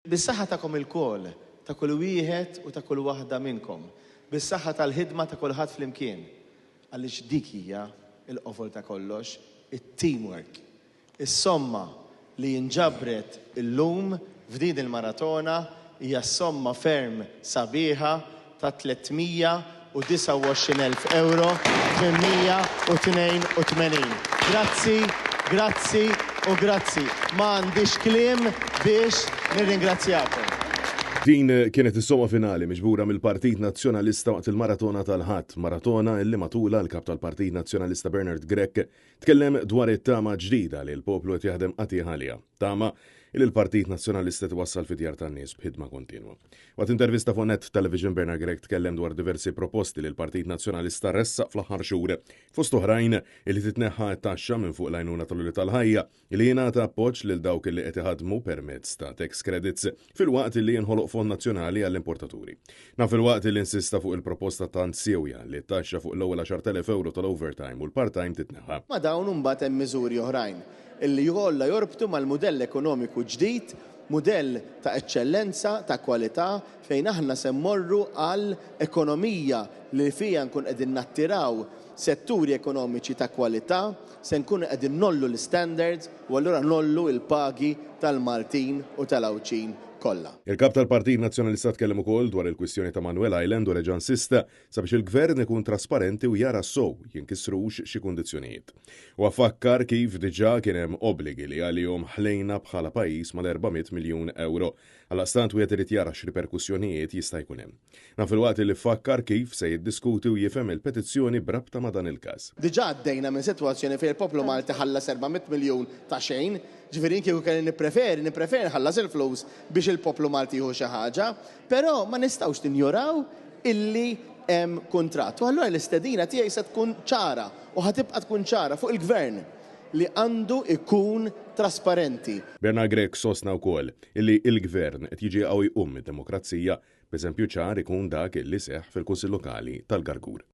Bis-saħħa tagħkom ilkoll, ta' kull wieħed u ta' kull waħda minnkom, bis-saħħa tal-ħidma ta' kulħadd flimkien, għaliex dik hija l-qofol ta' kollox, it-teamwork. Is-somma li inġabret illum f'din il-maratona hija somma ferm sabiħa ta' 329 elf ewro 882. Grazzi, grazzi u grazzi. Ma għandix kliem biex nirringrazzjakom. Din kienet is-somma finali miġbura mill-Partit Nazzjonalista waqt il-maratona tal-Ħadd, maratona illi matulha l-Kap tal-Partit Nazzjonalista Bernard Grech Tkellem dwar it-tama ġdida li l-poplu qed jaħdem qatigħ għaliha. Tama li l-Partit Nazzjonalista qed iwassal fid-djar tan-nies b'ħidma kontinwa. Waqt intervista fuq Net Television Bernard Grech tkellem dwar diversi proposti li l-Partit Nazzjonalista ressaq fl-aħħar xhur, fost oħrajn li titneħħa t-taxxa minn fuq l-għajnuna tal-għoli tal-ħajja, li jingħata appoġġ lil dawk li qed iħaddmu permezz ta' tax credits filwaqt li jinħoloq fond nazzjonali għall-importaturi. Dan filwaqt li insista fuq il-proposta tant siewja li t-taxxa fuq l-ewwel 10,000 ewro tal-overtime u l-part-time titneħħa. Ma' dawn imbagħad hemm miżuri oħrajn illi kollha jorbtu mal-mudell ekonomiku ġdid, mudell ta' eċċellenza, ta' kwalità, fejn aħna se mmorru għal ekonomija li fiha nkun qegħdin nattiraw setturi ekonomiċi ta' kwalità, se nkunu qegħdin ngħollu l-istandards u allura ngħollu l-pagi tal-Maltin u tal-Għawdxin kollha. Il-Kap tal-Partit Nazzjonalista tkellem ukoll dwar il-kwistjoni ta' Manuel Island u reġa' insista sabiex il-Gvern ikun trasparenti u jara sew jinkisrux xi kundizzjonijiet. Huwa fakkar kif diġà kien hemm obbligi li għalihom ħlejna bħala pajjiż mal-400 miljun ewro. Għaldaqstant wieħed irid jara x'riperkussjonijiet jista' jkun hemm. Dan filwaqt li fakkar kif se jiddiskuti u jifhem il-petizzjoni b'rabta ma' dan il-każ. Diġà għaddejna minn sitwazzjoni fejn il-poplu Malti ħallas 400 miljun ta' xejn, ġifieri jien kieku kelli nippreferi, nippreferi nħallas il-flus biex il-poplu Malti jieħu xi ħaġa, però ma nistgħux ninjoraw illi hemm kuntratt. U allura l-istedina tiegħi se tkun ċara u ħa tibqa' tkun ċara fuq il-Gvern li għandu jkun trasparenti. Bernard Grech sostna wkoll illi l-Gvern qed jiġi jaqgħu jqum mid-demokrazija, b'eżempju ċar ikun dak li seħħ fil-Kunsill Lokali tal-Gargur.